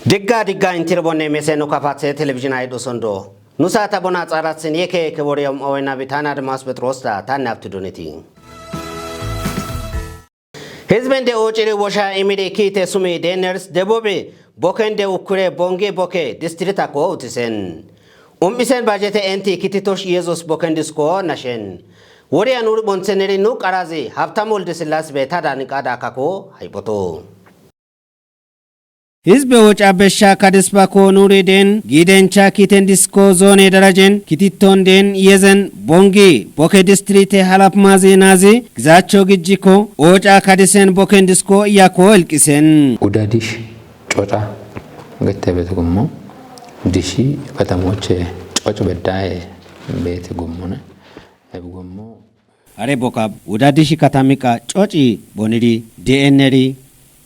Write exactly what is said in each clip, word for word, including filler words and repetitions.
Digga digga intir bonne mese nu kafatse televizyon ay dosondo. Nu saata bona tsarasin yeke yeke wori yom owen nabi tana Admas Petros da tanne aptu doneti. Hizben de ociri wosha imidi kite sumi deners debobe boken de ukure bonge boke distrita ko utisen. Um isen bajete enti kititosh Yesus boken disko nashen. Wori anur bonseneri nu qarazi Habtam Wolde Silas be tada niqada kako hayboto. Hizbe woca besha kadisbako nuri den gidencha kiten disko zone darajen kititon den yezen bongi boke distrite halap mazi nazi gizacho gijjiko oca kadisen boken disko yako elqisen. Udadish coca gette betu gummo dishi katamoche coc beddaye beti gummone ebu gummo. Are boka udadishi katamiqa coci boniri deneri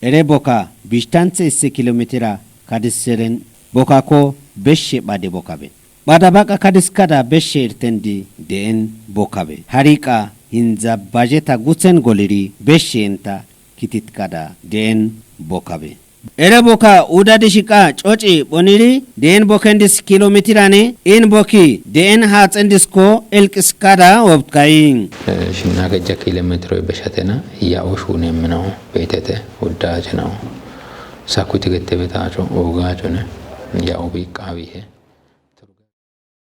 ere boka bishtanse isse kilometira kadiseren bokako beshe bade bokabe. Bada baqa kadiskada beshe irtendi den bokabe. Hariqa hinza bajeta gutsen goliri beshe enta kititkada den bokabe. Ere boka udadishi qa coci boniri den bokendis kilometirane in boki den hatsendisko elqiskada obtkayi. Shinna gejja kilometiro beshatena ya'o shune minao betete udda jenao. Sakuti gette betaco ogaco ne ya'o biqawihe.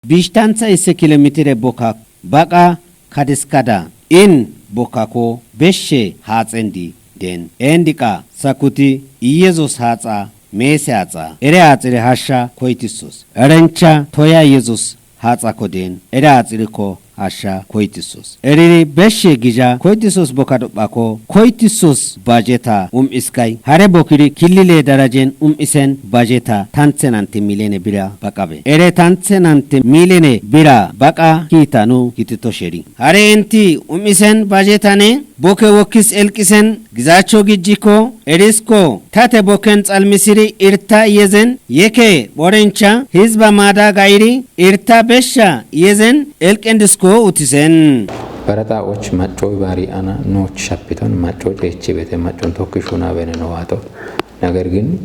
Bishtansa isse kilometire boka baqa kadiskada in bokako beshe hatsendi den. Endiqa sakuti Yesus hatsa mese hatsa ere hatsire hasha koitisos. Erencha toya Yesus hatsa ko den ere hatsire ko hasha koitisos. Eriri beshe gija koitisos bokado bako koitisos bajeta um iskai. Hare bokiri kilile darajen um isen bajeta tantsenante milene bira baqabe. Ere tantsenante milene bira baqa kitanu kititosheri. Hare enti um isen bajetane boke wokis elqisen gizacho gijjiko erisko tate boken xalmisiri irta yezen yeke borencha hizba mada gairi irta besha yezen elqendisko utisen. Baraxa och maccoy bari ana noch shapiton macco cechi bete maccon tokki shuna bene no wato. Nager gin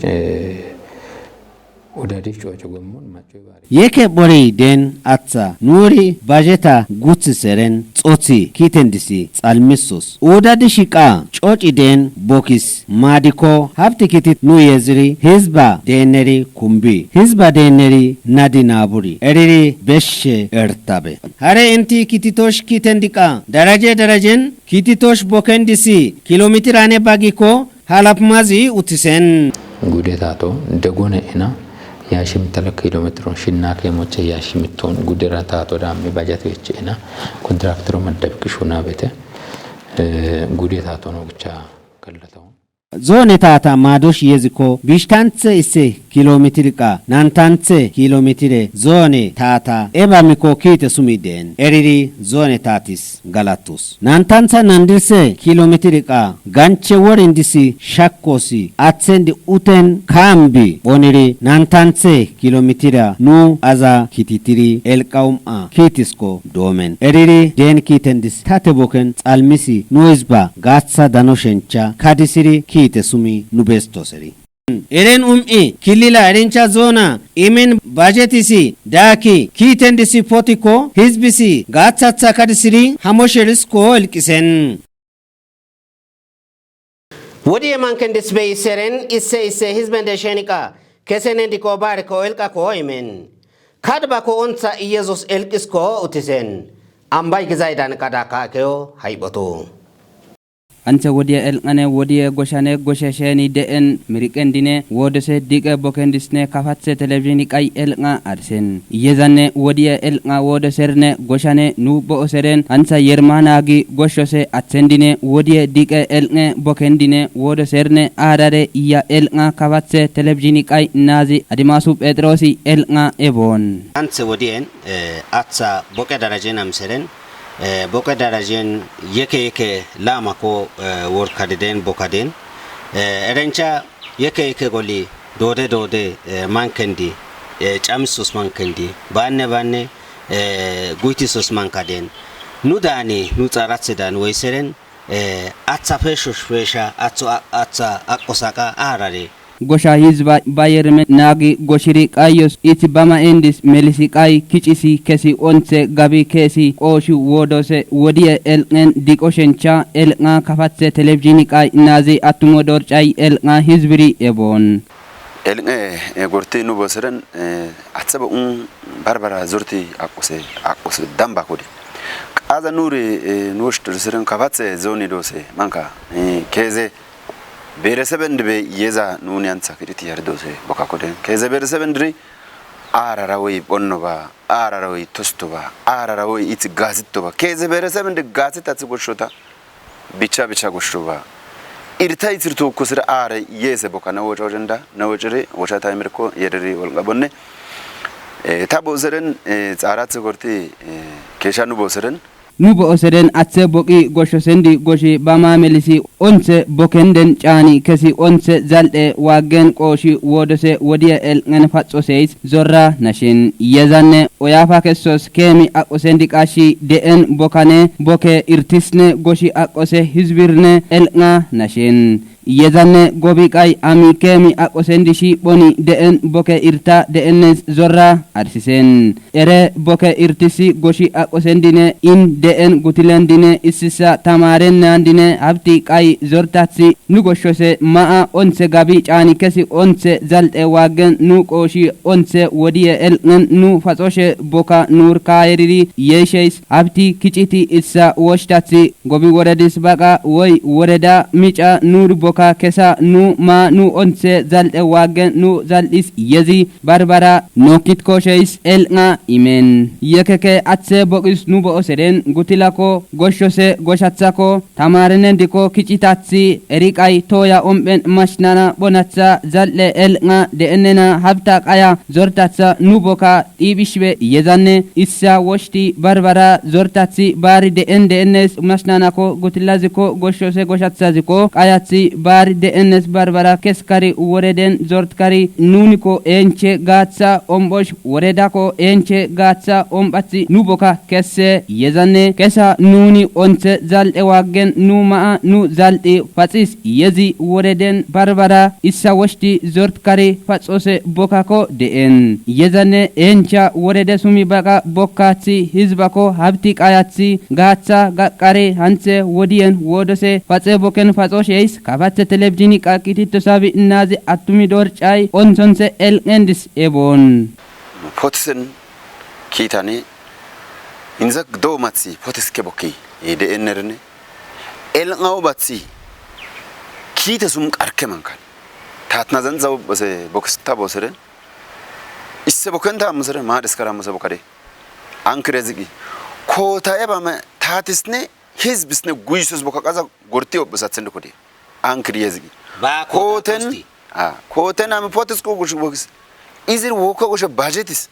udadish coco gommon maccoy bari. Yeke bori den atsa nuri bajeta gutsi seren tsotsi kitendisi xalmisos. Udadishi qa coci den bokis madiko hapti kitit nu yeziri hizba deneri kumbi hizba deneri nadi naburi eriri beshe ertabe. Hare enti kititosh kitendi qa daraje darajen kititosh bokendisi kilometirane bagiko halap mazi utisen. Gude tato degone ena yashim tala kilometron shinna ke moche yashim ton gudera tato dammi bajat weche ena kontraktoro madabki shuna bete gude tato no bicha kallatawo. Zone tata madosh yeziko bishtantse isse kilometiri qa nantantse kilometire zone tata eba miko kite sumi den eriri zone tatis galatus. Nantantsa nandirse kilometiri qa ganche worindisi shakkosi atsendi uten kambi boniri nantantse kilometira nu aza kititiri elqaum a kitisko domen. Eriri den kitendis tate boken xalmisi nu izba gatsa dano shencha kadisiri kite sumi nu bestoseri. Eren um'i kilila erincha zona imin bajetisi daki kitendisi potiko hizbisi gatsatsa kadisiri hamosherisko elqisen. Wodi eman kendis be iseren isse isse hizben de sheniqa kesenen diko bariko elqako imen. Kadbako onsa Yesus elqisko utisen. Ambay gizaydan qadaka keyo hayboto. Anse wodiye elqane wodiye goshane goshe sheni de'en miriqen dine wodose diqe boken disne kafatse televizhini qay elqa arsen. Iyezanne wodiye elqa wodoserne goshane nu bo'oseren ansa yermana gi goshose atsendine wodiye diqe elqe boken dine wodoserne adare iya elqa kafatse televizhini qay nazi Adimasu Pheexiroosi elqa ebon. Anse wodiyen atsa boqe darajen amseren boqe darajen yeke yeke laamako workadeden bokaden erencha yeke yeke goli doode doode mankendi camisos mankendi baanne baanne guytisos mankaden nu daani nu xarathidan woyseren atsa peeshosh peesha atso atsa aqqosaqa aarare Gosha hizba ba yerime naagi goshiri qayyos iti bama endis melisi qay kicisi kesi onthe gabi keesi qooshu woodose wodiye elqen diqo shencha elqa kafathe televizhini qay naazi attumo dorcay elqa hizbiri eboon. Elqe, eh, gorti nu booseren, eh, aththeba un barbara zorti aqose, aqose damba kode. Qaza nuri, eh, nu shtirsiren kafathe zoni doose, manka, eh, keze bereseben dibe yeza nuni antha kiditi yari doose boka kode. Keze bereseben diri aarara woy bonno ba, aarara woy tosto ba, aarara woy iti gazito ba. Keze bereseben di gazita ti goshota. Bicha bicha goshto ba. Irta itirto kusira aare yese boka na wocho jenda, na wochiri, wocha taymirko, yeriri wolqa bonne. Eh, ta booseren, eh, xaarathe gorti, eh, kesha nu booseren. Nu booseren athe boqi gosho sendi goshi ba ma melisi onthe bokenden caani kesi onthe zal'e waaggen qooshi woodose wodiye elqen faxoseys zorra nashin yezanne oyafa kessos keemi aqo sendi qashi de'en bokane boke irtisne goshi aqose hizbirne elqa nashin. Yezanne gobi qay ami keemi aqo sendi shi boni de'en boke irta de'ennes zorra arsisen. Ere boke irtisi goshi aqo sendine in de'en gutilendine issisa tamaren nandine habti qay zortathi nu goshshose ma'a onthe gabi caani kesi onthe zal'e waaggen nu qooshi onthe wodiye elqen nu faxoshe boka nur kayeriri yeesheys habti kiciti issa woshtathi gobi woredis baqa woy woreda mica nur boka kesa nu ma nu onthe zal'e waaggen nu zal'is yezi barbara nokkit kosheys elqa imen. Yekeke athe boqis nu bo'oseren gutilakko goshshose goshathakko tamarenen dikko kicitathi eriqay tooya omphen mashnana bonatha zal'e elqa de'ennena habta qaya zortatha nu boka dhiibishbe yezanne issa woshti barbara zortathi baari de'en de'ennes mashnanakko gutilazikko goshshose goshathazikko qayathi baari de'ennes barbara keskari woreden zortkari nunikko enche gaaththa ombosh woredakko enche gaaththa ombathi nu boka kesse yezanne kesa nuni onthe zal'e waaggen nu ma'a nu zal'i faxis yezi woreden barbara issa woshti zortkari faxose bokkakko de'en yezanne encha worede sumi baqa bokkathi hizbakko habti qayathi gaaththa gaqqare hanthe wodiyen woodose faxe boken faxosheys kafathe televizhini qaqqititto sabi naazi attumi dorcay onthonthe elqendis eboon. Potisen kiitane inza doomathi potiske bokkey, eh, de'ennerne elqawo bathi kiite sum qarke mankan tatnazan zawo bose bokista booseren isse bokkenta ammusere maadhiskara ammuse bokkade ankire ziqi koota'e bame tatisne hizbisne guysos bokka qaza gorti obbesathende kode ankire ziqi. Ba kooten, a kooten ami potisko gush bokis izir wokka gushe bajetis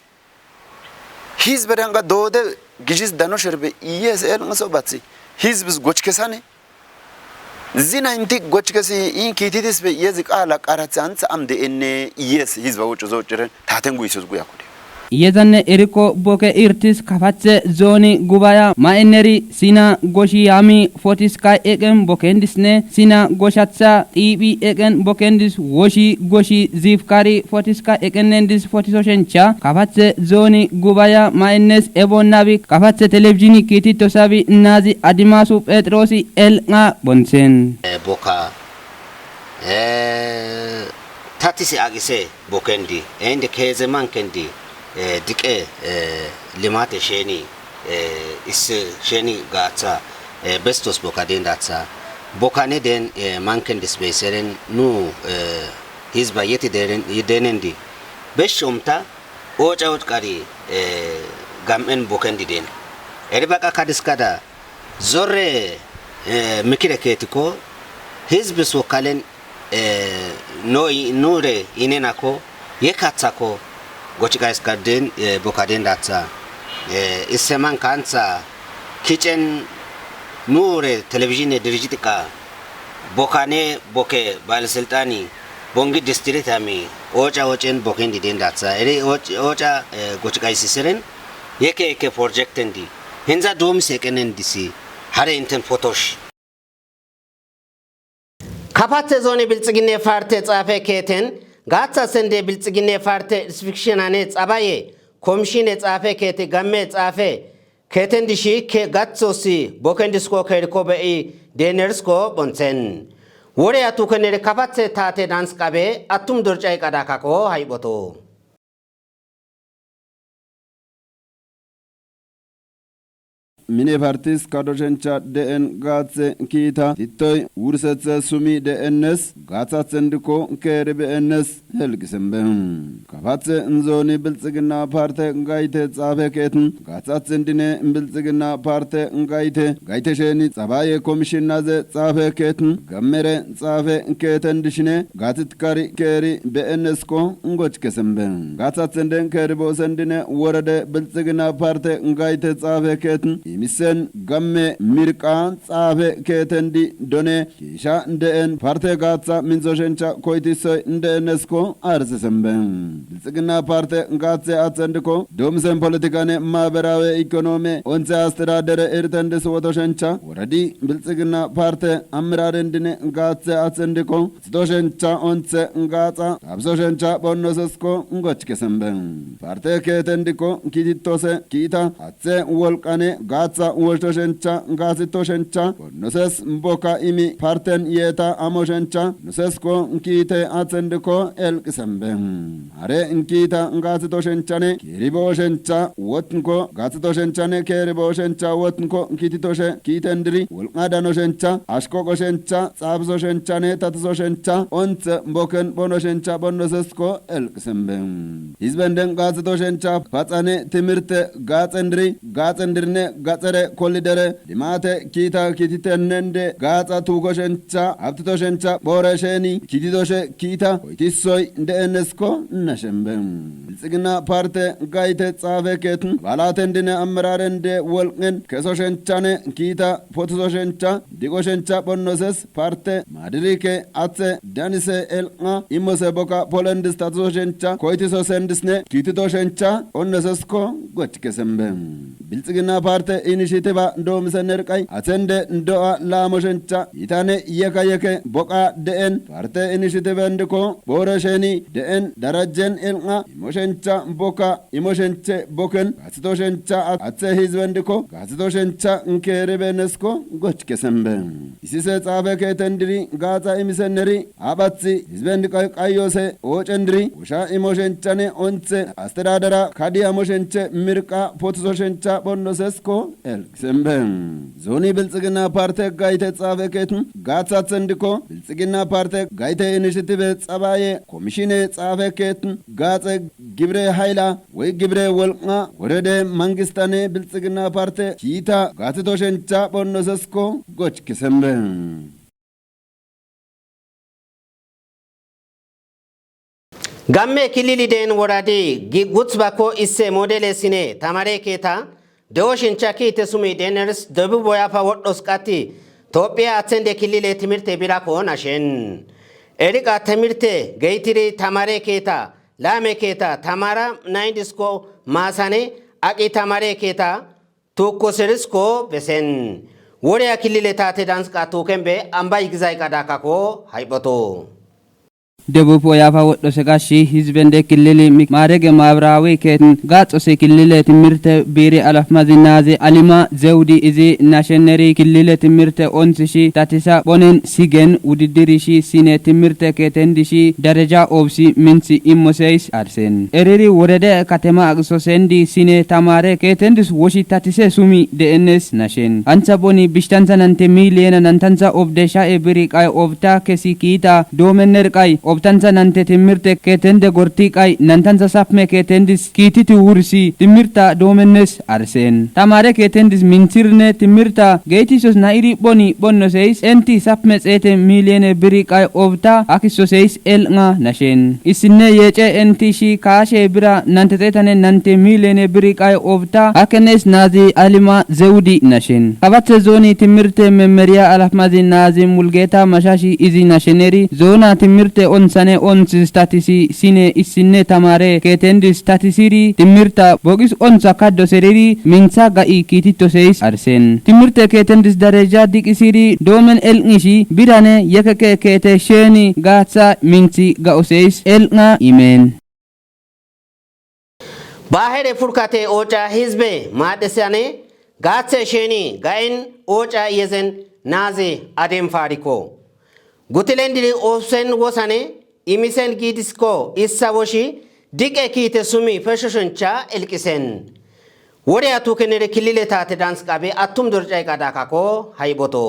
hizbe danga doode gijis dano sherbe iyes elqaso bathi hizbis gochkesane zina inti gochkesi in kiititis be iyezi qaala qarathe antha amde enne iyes hizba wocho zoceren taten guysos guya kode. Yezanne erikko boke irtis kafathe zooni gubaya ma'enneri sina goshi ami fotiska eqen bokendisne sina goshatha xiiphi eqen bokendis woshi goshi zifkari fotiska eqennendis fotiso shencha kafathe zooni gubaya ma'ennes ebonnabi kafathe televizhini kiitito sabi naazi adimasu phexiroosi elqa bonthen. Eh, boka, eh, tatisi aqise bokendi ende keeze mankendi, eh, diqe, eh, limate sheni, eh, isse sheni gaatha, eh, bestos boka dendatha bokane den, eh, mankendis beyseren nu, eh, hizba yeti deren denendi beshomta oca oc qari, eh, gam'en bokendi den eri baqa kadiskada zorre, eh, mikire keetikko hizbis wokkalen, eh, no nure inenakko ye kathakko gochiqayska den, eh, boka dendatha, eh, isseman kantha kicen nure televizhine dirijitiqa bokane boke balesilxani bongi distiritami oca ocen bokendi dendatha eri oca, eh, gochiqaysi siren yeke yeke porjektendi hinza doomi seeqenen disi hare inten fotosh. Kapathe zooni bilxiginne parte xaafe keeten Gaatha sende Bilxigine parte isfikshinaane xabaye komishine xaafe keete gamme xaafe keeten dishi ke gatsosi boken disko keriko be'i denersko bonsen. Wore atu kenere kapatse tate dans qabe atum dorcai qada kako haiboto. Mine partis kadoshencha de'en gaathe kiita tittoy wursethe sumi de'ennes gaathatsendiko keeri be'ennes helgisembe. Kapathe nzooni Bilxigina parte gayte xaafe keetin gaathatsendine Bilxigina parte gayte gayte sheni xabaye komishinaze xaafe keetin gammere xaafe keeten dishine gaathit kari keeri be'ennesko ngoch kesembe. Gaathatsenden keeri boosendine worede Bilxigina parte gayte xaafe keetin imisen gamme mirqa xaafe keeten di done kiisha de'en parte gaatha mintho shencha koytisoy de'ennesko arsisembe. Bilxigina parte gaathe atsendiko doomisen politikane maaberawe ikonome onthe astedadere irtendis woto shencha woredi Bilxigina parte ammirarendine gaathe atsendiko sito shencha onthe gaaxa tabso shencha bonnosesko ngoch kesembe. Parte keetendiko kiititose kiita athe wolqane gaatha woshto shencha gaasito shencha bonnosesko boka imi parten yeeta amo shencha nosesko kiite atsendiko elqisembe. Are kiita gaasito shenchane keeribo shencha wotnko gaasito shenchane keeribo shencha wotnko kiititoshe kiitendiri wolqa dano shencha ashkoqo shencha xaabiso shenchane tatiso shencha onthe boken bono shencha bonnosesko elqisembe. Hizbenden gaasito shencha paxane timirte gaaxendiri gaaxendirine gaxere kolidere limate kiita kiititennende gaaxa tuuko shencha abtito shencha boore sheni kiititoshe kiita koytisoy de'ennesko nashembe. Bilxigina parte gayte xaafe keetin balatendine ammirarende wolqen keso shenchane kiita potiso shencha diqo shencha bonnoses parte madirike athe danise elqa imose boka polendis tatiso shencha koytiso sendisne kiitito shencha onnesesko goch kesembe. Bilxigina parte inishitiva doomisen erqay athende do'a laamo shencha itane yeka yeke boqa de'en parte inishitivendiko boore sheni de'en darajjen elqa imo shencha boka imo shenche boken gaasito shencha athe hizbendiko gaasito shencha keeribenesko goch kesembe. Isise xaafe keetendiri gaaxa imisenneri abathi hizbendi qayqayose oocendiri usha imo shenchane onthe astedadara kadi amo shenche mirqa potiso shencha bonnosesko elqisembe. Zooni Bilxigina parte gayte xaafe keetin gaathatsendiko Bilxigina parte gayte inishitive xabaye komishine xaafe keetin gaaxe gibire hayla woy gibire wolqa worede mangistane Bilxigina parte kiita gaasito shencha bonnosesko goch kesembe. Gamme kilili den woradi gi guts bako isse modele sine tamare keeta de'o shincha kiite sumi deners dobi boyafa wodhos qati Tophiya athende kilile timirte birako nashen. Eriqa timirte geytiri tamare keeta laame keeta tamara nayndisko maasane aqi tamare keeta tuukko serisko besen. Woreya kilile tate dansqa tuukenbe amba yigizay qadakako hayboto. Debub Oyafa wodho segashi hizbende kilili mik-, maarege maabiraawi keetin gaaxose kilile timirte biiri alafmazi naazi Alima Zewdi izi nasheneri kilile timirte onsishi tatisa phonen sigen wudidirishi sine timirte keetendishi dareja obsi minthi immoseys arsen. Eriri worede katema aqisosendi sine tamare keetendis woshi tatise sumi deenes nashen. Antha boni bishtanza nante miliyena nantanza obde sha'e biri qay obta kesi kiita doomener qay obtanza nante timirte keetende gorti qay nantanza sapme keetendis kiititi wursi timirta doomenes arsen. Tamare keetendis minthirne timirta geytisos na'iri boni bonnoseys enti sapme xeete miliyene biri qay obta akisoseys el'nga nashen. Issinne yeece enti shi kaashe bira nante xeetane nante miliyene biri qay obta hakenes naazi Alima Zewdi nashen. Kabathe zooni timirte memeriya alafmazi naazi Mulgeta Mashashi izi nasheneri zoona timirte on Sane onsis tatisi sine issine tamare keetendis tatisiri timirta boqis onsa kaddo seriri mintha ga'i kiitito seyis arsen. Timirte keetendis dareja diqisiri doomen elq'ishi birane yekeke keete sheeni gaatha minthi ga'o seyis elq'a imen. Baahere purkate ooca hizbe maadhesane gaathe sheeni ga'en ooca yezen naaze adem faariko. Gutilendiri oosen wosane imisen giidisko issa woshi diqe kiite sumi peshoshencha elqisen. Wore atu kenere kilile taate dans qabe attum dorcay qadakako hayboto.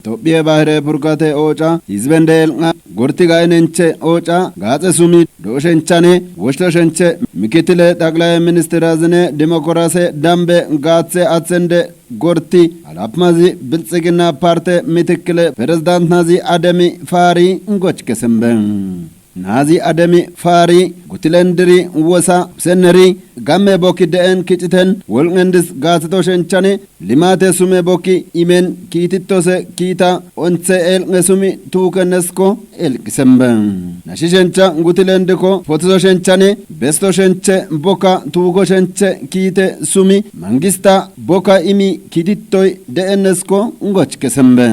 Tophiye bahire purkate ooca hizbende elqa gorti ga'enenche ooca gaaxe sumi dooshenchane woshto shenche mikitile xaqlaye ministir azine dimokiraase dambe gaathe athende gorti alapmazi bilxigina parte mitikile pirezidantazi ademi faari goch kesembe. Naazi ademi faari gutilendiri wosa senneri gamme bokki de'en kiciten wolq'endis gaathito shenchane limate sume bokki imen kiititose kiita onthe elq'e sumi tuukennesko elqisembe. Nashi shencha gutilendiko potiso shenchane besto shenche bokka tuuko shenche kiite sumi mangista bokka imi kiitittoy de'ennesko goch kesembe.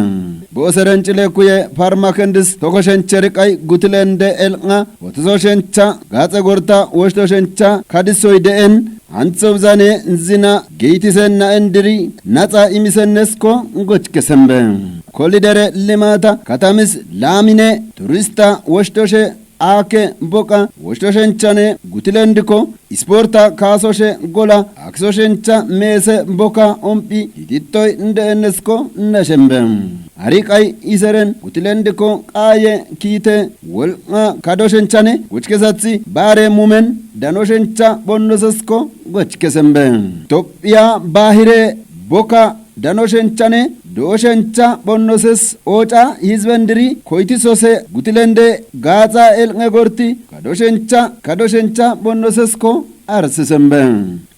Bo'oseren cile kuye parmakendis toko shenche riqay gutilende elqa potiso shencha gaaxe gorta woshto shencha kadisoy de'en antho bizane zina geytisen na'en diri naxa imisennesko goch kesembe. Kolidere limata katamis laamine turista woshtoshe aake boqa woshtoshenchane gutilendiko isporta kaasoshe gola aksoshencha meese boka omphi hidittoy de'ennesko nashenbe. Ariqay iseren gutilendiko qaaye kiite wolqa kadoshenchane gochkesathi baare mumen danoshencha bonnosesko gochkesembe. Tophiya baahire boka danoshenchane dooshencha bonnoses ooca hizbendiri koytisose gutilende gaaxa elqe gorti kadoshencha kadoshencha bonnosesko arsisembe.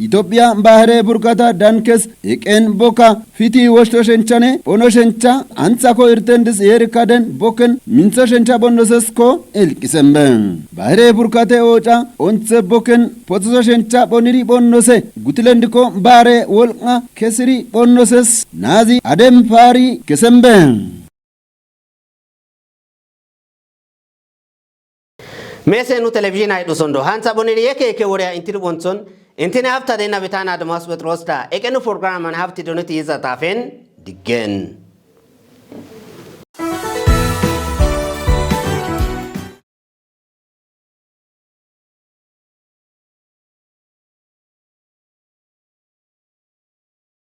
Itophiya baahire burqata dankes eqen boka fiti woshto shenchane phono shencha anthako irtendis yeerikkaden bokken mintho shencha bonnosesko elqisembe. Baahire burqate ooca onthe bokken pothoso shencha phoniri phonnose gutilendiko baare wolqa kesiri phonnoses naazi adem paari kesembe. Mese nu televizhin ay dhusondo hantha boniri yeke yeke wore intiri bonthon intine hafta de nabitana Admas Petrosta ekenu programan hafti donoti yiza tafen diggen.